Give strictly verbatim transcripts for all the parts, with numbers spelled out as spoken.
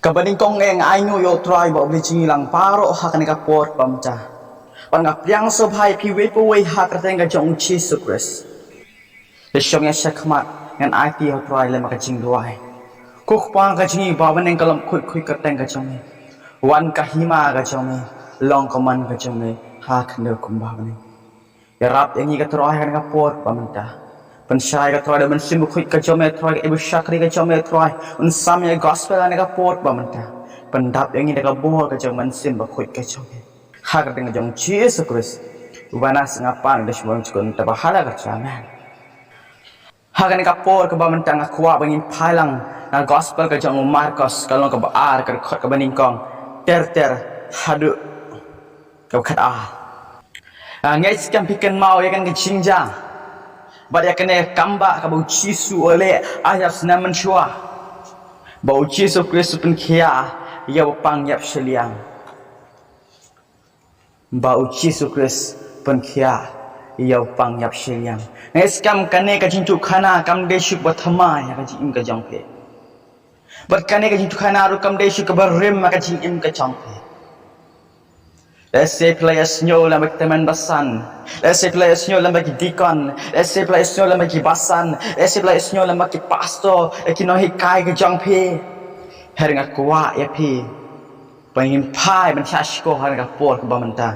Kaba nyngkong, nga ai nguh ïa u Trai ba u la jngi lang baroh ha kane ka por ba mynta. Bad nga pdiang sngewbha ïa phi uwei pa uwei ha ka kyrteng ka jong u Jisu Khrist. Te shong ïa shakhmat, ngan aiti ïa u Trai lem bad ka jingduwai. Ko Kpa ka jong ngi ba ha bneng, ka long khuid khuid ka kyrteng ka jong me. Wan ka hima ka jong me, long ka mon ka jong me ha khyndew kumba ha bneng. Ïarap ïa ngi ko Trai ha kane ka por ba mynta. Pynshai ko Trai da u Mynsiem Bakhuid ka jong me Trai, ka ei ba shakri ka jong me Trai. Un sam ïa ka gospel ha kane ka por ba mynta. Pyndap ïa ngi da ka bor ka jong u Mynsiem Bakhuid ka jong me. Ha ka kyrteng ka jong u Jisu Khrist. Uba nga sngewbha ban da shibun jukun, ta ba ha la ka jong, amen. Ha kane ka por kaba mynta nga kwah ba ngin phai lang na ka gospel ka jong u Markos, ka long kaba ar, ka dkhot kaba nyngkong ter ter haduh kaba khatar. Ah, nga ngeit skhem phi kynmaw ïa kane ka jingjia bad ïa kane ka kambah kaba u Jisu u leh ha ka snem mynshuwa. Ba u Jisu Khrist u pynkhiah ïa u pang ïap shiliang. Ba u Jisu Khrist pynkhiah ïa u pang ïap shiliang. Nga ngeit skhem kane ka jingïathuhkhana kam dei shuh ba thymmai ha ka jingim ka jong phi. Bad kane ka jingïathuhkhana ruh kam dei shuh kaba rim ha ka jingim ka jong phi. Lehse phi la ïasngew lem bad ki tymmen basan. Lehse phi la ïasngew lem bad ki deacon. Lehse phi la ïasngew lem bad ki basan. Lehse phi la ïasngew lem bad ki pastor, ki nonghikai ka jong phi. Hynrei nga kwah ïa phi ba ngin phai ban shah shkor ha kane ka por kaba mynta.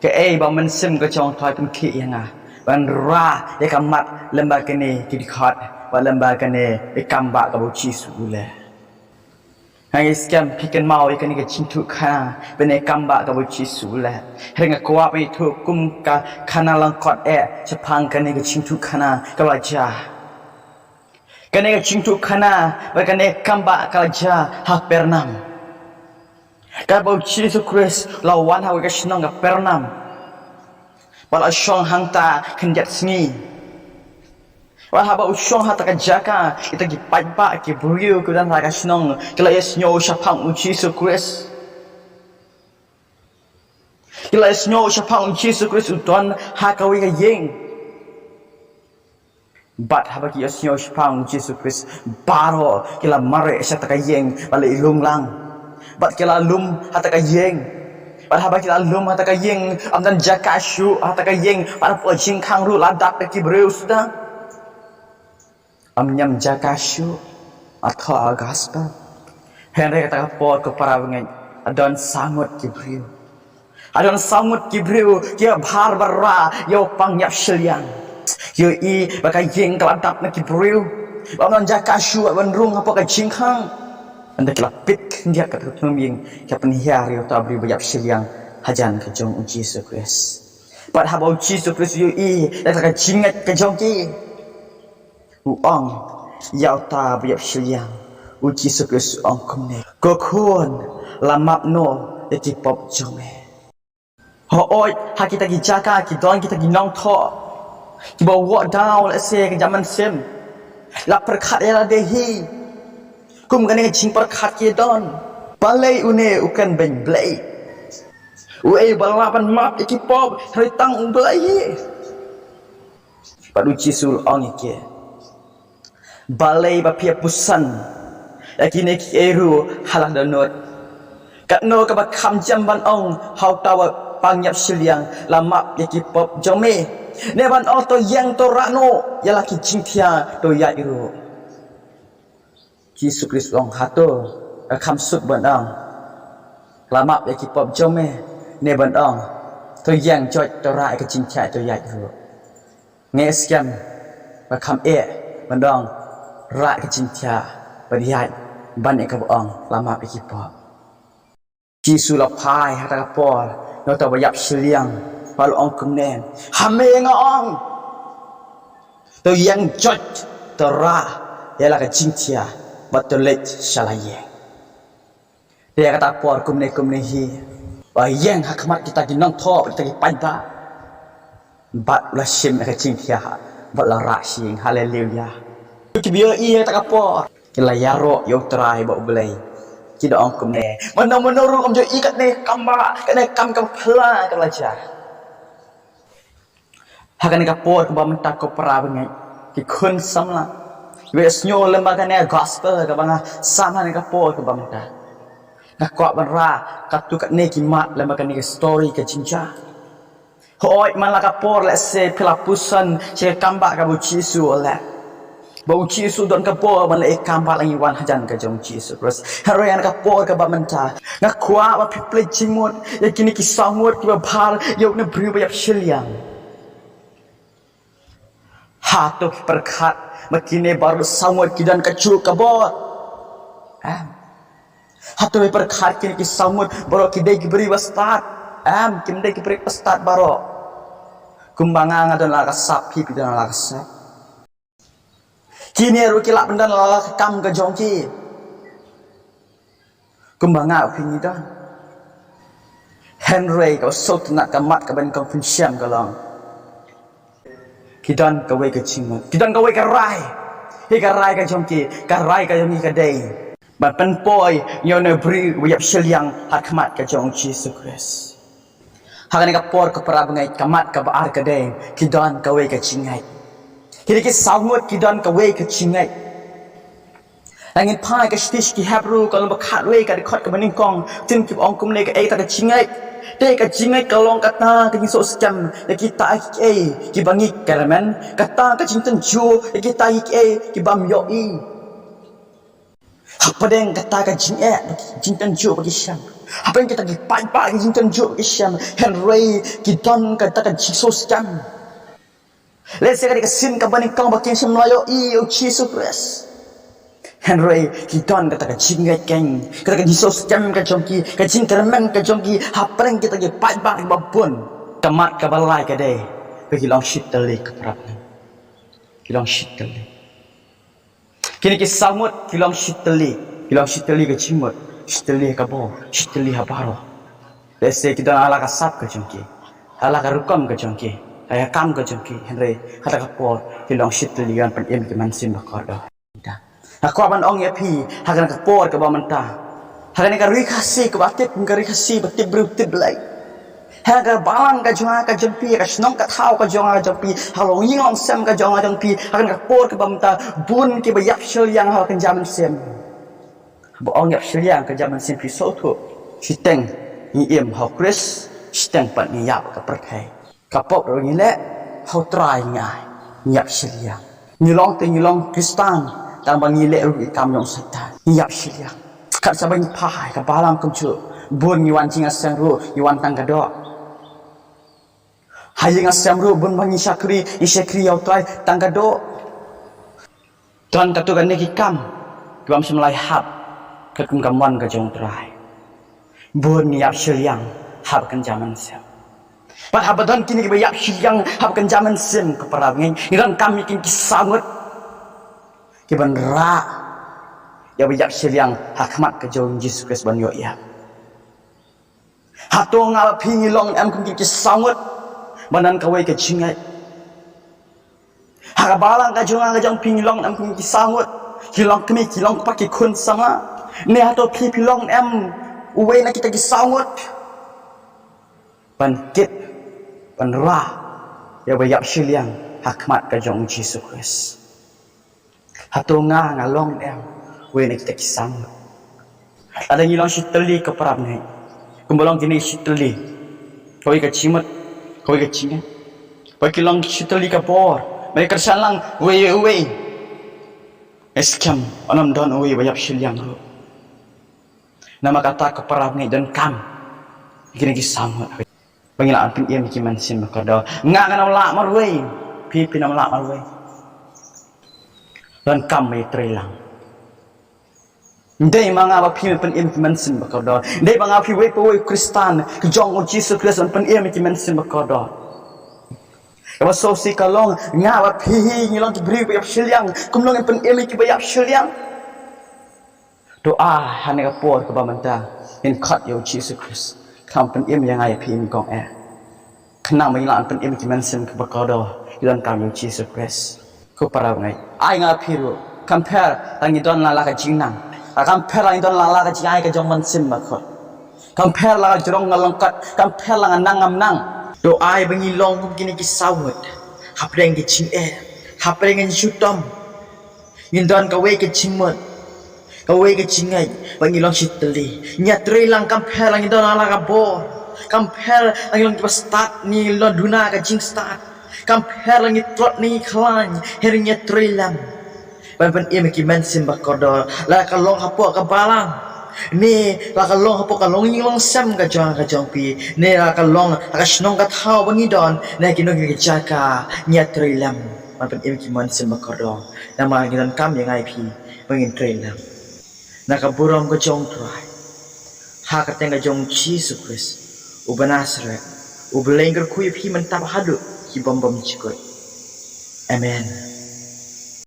Kaei ba u Mynsiem ka jong u Trai u pynkhiah ïa nga ban rah ïa ka mat lem bad kane ka dkhot bad lem bad kane ka kambah kaba u Jisu u leh. Nga ngeit skhem phi kynmaw ïa kane ka jingïathuhkhana bad kane ka kambah kaba u Jisu u leh. Hynrei nga kwah ban ïathuh kum ka khana lyngkot eh shaphang kane ka jingïathuhkhana kaba la jia. Kane ka jingïathuhkhana bad kane ka kambah ka la jia ha Kapernaum. Kaba u Jisu Khrist u la wan ha kawei ka shnong Kapernaum. Bad u la shong hangta khyndiat sngi. Bad haba u shong ha kata ka jaka, kita ki paidbah, ki briew kiba don ha ka shnong ki la ïasngew shaphang u Jisu Khrist. Ki la ïasngew shaphang u Jisu Khrist u don ha kawei ka ïing. Bad haba ki ïasngew shaphang u Jisu Khrist, baroh ki la mareh sha kata ka ïing bad la ïalum lang. Bad ki la lum ha kata ka ïing. Bad haba ki la lum ha kata ka ïing, ym don jaka shuh ha kata ka ïing, bad hapoh jingkhang ruh la dap ïa ki briew suda. Ym ñiam jaka shuh ban thoh ïa ka gospel. Hynrei ha kata ka por ko para bangeit, la don saw ngut ki briew. La don saw ngut ki briew kiba bha ban rah ïa u pang ïap shiliang. Ki ïohi ba ka ïing ka la dap na ki briew. Ba ym don jaka shuh ban rung hapoh ka jingkhang. Ynda ki la peit khyndiat kata ka tnum ïing, ki pynhiar ïa uta u briew ba ïap shiliang hajan ka jong u Jisu Khrist. Bad haba u Jisu Khrist u ïohi ïa kata ka jingngeit ka jong ki, u ong ïa uta ba ïap shiliang, u Jisu Khrist u ong kumne, "Ko khun, la map noh ïa ki pop jong me." Hooid, ha kita ki jaka ki don kita ki nongthoh kiba wad daw lehse ka jaman sim. La pyrkhat ïa lade hi kum kane ka jingpyrkhat ki don. Balei une u kren beiñ Blei? Uei ba lah ban map ïa ki pop hynrei tang U Blei hi? Bad u Jisu u la ong ïa ki, "Balei ba phi ïa puson ïa kine kiei ruh ha la dohnud? Katno kaba kham jem ban ong ha uta u pang ïap shiliang, 'La map ïa ki pop jong me,' ne ban ong, 'To ïeng, to rah noh ïa la ki jingthiah, to ïaid ruh'?" Jisu Khrist u ong, "Hato ka kham suk ban ong, 'La map ïa ki pop jong me,' ne ban ong, 'To ïeng, joit, to rah ïa ka jingthiah, to ïaid ruh'?" Nga ngeit skhem ba kham eh ban ong, "Rah ïa ka jingthiah bad ïaid," ban ïa kaba ong, "La map ïa ki pop." Jisu u la phai ha kata ka por na uta u ba ïap shiliang, bad u la ong kumne, "Ha me nga ong, to ïeng, joit, to rah ïa la ka jingthiah bad to leit sha la ïing." Te ha kata ka por kumne kumne hi, u la ïeng ha khmat kita ki nongthoh, kita ki paidbah, bad u la shim ïa ka jingthiah bad u la rah sha ïing. Haleluya. Kiba ïohi ha kata ka por ki la ïaroh ïa U Trai bad U Blei, ki da ong kumne, "Mano mano ruh kam ju ïohi katne ka kam ba, katne ka kam kaba phylla ka la jia." Ha kane ka por kaba mynta ko para bangeit, ki khun samla, kiba ïasngew lem bad kane ka gospel kaba nga sam ha kane ka por kaba mynta, Nga kwah ban rah katto katne ki mat lem bad kane ka story ka jingjia. Hooid, man la ka por lehse phi la pyrshang sha ka kam ba kaba u Jisu u leh, ba u Jisu u don ka bor ban leh ïa ka kam bad la ngi wan hajan ka jong u Jisu Khrist. Hynrei ha kane ka por kaba mynta nga kwah ba phi plie jingmut ïa kine ki saw ngut kiba bha ïa une u briew ba ïap shiliang. Hato phi pyrkhat ba kine baroh saw ngut ki don kajuh ka bor? Em. Hato phi pyrkhat kine ki saw ngut baroh ki dei ki briew ba stad? Em, kim dei ki briew ba stad baroh. Kumba nga, nga don la ka sap, phi, phi don la ka sap. Kine ruh ki lah ban don la ka kam ka jong ki. Kumba nga, phi, ngi don. Hynrei kaba sngewtynnat, ka mat kaba nyngkong phin shem ka long, ki don kawei ka jingmut, ki don kawei ka rai. Hi ka rai ka jong ki, ka rai ka jong ki ka dei ban pynpoi ïa une u briew ba ïap shiliang ha khmat ka jong u Jisu Khrist. Ha kane ka por ko para bangeit, ka mat kaba ar ka dei, ki don kawei ka jingngeit. Kine ki saw ngut ki don kawei ka jingngeit. Lada ngin phai ha ka shithi sha ki Hebru ka lynnong ba khatwei ka dkhot kaba nyngkong, ktien ki ong kumne, kaei kata ka jingngeit? Te ka jingngeit ka long kata ka jingsoh skhem ïa kita kiei kiba ngi kyrmen, kata ka jingtynjuh ïa kita kiei kibym ïohi. Hapdeng kata ka jingeh, jingtynjuh ba ki shem, hapdeng kita ki paidbah, ki jingtynjuh ba ki shem, hynrei ki don kata ka jingsoh skhem. Lehse ka dei ka sien kaba nyngkong ba kin shym la ïohi ïa u Jisu Khrist, hynrei ki don kata ka jingngeit keiñ, kata ka jingsoh skhem ka jong ki, ka jingkyrmen ka jong ki hapdeng kita ki paidbah kiba bun. Ka mat kaba lai ka dei ba ki long shitylli, ko para bangeit. Ki long shitylli. Kine ki saw ngut ki long shitylli, ki long shitylli ka jingmut, shitylli ha ka bor, shitylli ha baroh. Lehse ki don ha la ka sap ka jong ki, ha la ka rukom ka jong ki, ha ka kam ka jong ki, hynrei ha kata ka por ki long shitylli, kin pynim ïa ki mynsiem ba kordor. Nga kwah ban ong ïa phi ha kane ka por kaba mynta, ha kane ka ri Khasi kaba tip kum ka ri Khasi ba tip briew tip Blei, ha ka balang ka jong nga ka jong phi, ha ka shnong ka thaw ka jong nga ka jong phi, ha ka longïing longsem ka jong nga ka jong phi, ha kane ka por kaba mynta bun kiba ïap shiliang ha ka kynja mynsiem. Haba ong ïap shiliang kynja mynsiem, phi sngewthuh, shiteng ngi im ha u Khrist, shiteng pat ngi ïap ha ka pyrthei. Ka pop ruh ngi leh, ha u Trai ngi ai, ngi ïap shiliang. Ngi long te ngi long Khristan, tang ba ngi leh ruh ki kam jong u Soitan, ngi ïap shiliang. Kat shaba ngi phai ha ka balang kumjuh, bun ngi wan jingïaseng ruh ngi wan tang ka doh. Ha ïing ha sem ruh bun ba ngi shakri, ngi shakri ïa u Trai tang ka doh. Don katto katne ki kam kibym shym la ïahap katkum ka mon ka jong u Trai. Bun ngi ïap shiliang ha ka kynja mynsiem. Bad haba don kine kiba ïap shiliang ha ka kynja mynsiem, ko para bangeit, ngi donkam ïa kine ki saw ngut kiban rah ïa ba ïap shiliang ha khmat ka jong u Jisu Khrist ban ïoh ïap. Hato nga bad phi ngi long em kum kine ki saw ngut ba don kawei ka jingngeit? Ha ka balang ka jong nga ka jong phi ngi long em kum kine ki saw ngut, ki longkmie, ki longkpa, ki khun samla? Ne hato phi, phi long em uwei na kita ki saw ngut ban kit, ban rah ïa ba ïap shiliang ha khmat ka jong u Jisu Khrist? Hato nga, nga long em uwei na kita ki saw ngut? Lada ngi long shitylli, ko para bangeit, kumba long kine shitylli, kawei ka jingmut, kawei ka jingngeit, ba ki long shitylli ka bor, ba ki kyrshan lang uwei uwei. Nga skhem, ym don uwei ba ïap shiliang ruh. Namar kata, ko para bangeit, donkam ïa kine ki saw ngut ba ngin lah ban pynim ïa ki mynsiem ba kordor. Nga, ngan ym lah marwei, phi, phin ym lah marwei. Donkam ba ïatrei lang. Ym dei ma nga bad phi ban pynim ïa ki mynsiem ba kordor. Ym dei ma nga bad phi, uwei pa uwei u Khristan ka jong u Jisu Khrist, ban pynim ïa ki mynsiem ba kordor. Kaba sngewsih ka long, nga bad phi hi ngi long ki briew ba ïap shiliang. Kumno ngin pynim ïa kiba ïap shiliang? To ai ha kane ka por kaba mynta ngin khot ïa u Jisu Khrist, khnang ban pynim ïa nga ïa phi, i kong eh, khnang ba ngin lah ban pynim ïa ki mynsiem kiba kordor kiba donkam ïa u Jisu Khrist. Ko para bangeit, ai nga bad phi ruh, kam pher la ngi don la la ka jingnang, kam pher la ngi don la la ka jingai ka jong u Mynsiem Bakhuid, kam pher la ka jrong ka lyngkot, kam pher la nga nang ngam nang, to ai ba ngi long kum kine ki saw ngut hapdeng ki jingeh, hapdeng ki jingshitom. Ngin don kawei ka jingmut, Kawei ka jingngeit ba ngi long shitylli. Ngi ïatrei lang kam pher la ngi don la ka bor, kam pher la ngi long kiba stad, ngi long duna ka jingstad, kam pher la ngi tlot ne ngi khlaiñ, hynrei ngi ïatrei lem ban pynim ïa ki mynsiem ba kordor. La ka long hapoh ka balang, ne la ka long hapoh ka longïing longsem ka jong nga ka jong phi, ne la ka long ha ka shnong ka thaw ba ngi don, ne ki nong ki jaka, ngi ïatrei lem ban pynim ïa ki mynsiem ba kordor. Namar ngi donkam ïa nga ïa phi ba ngin trei lem. Na ka burom ka jong U Trai, ha ka kyrteng ka jong U Jisu Khrist uba Nasaret, U Blei, ngi kyrkhu ïa phi mynta bad haduh ki bym bymjukut. Amen.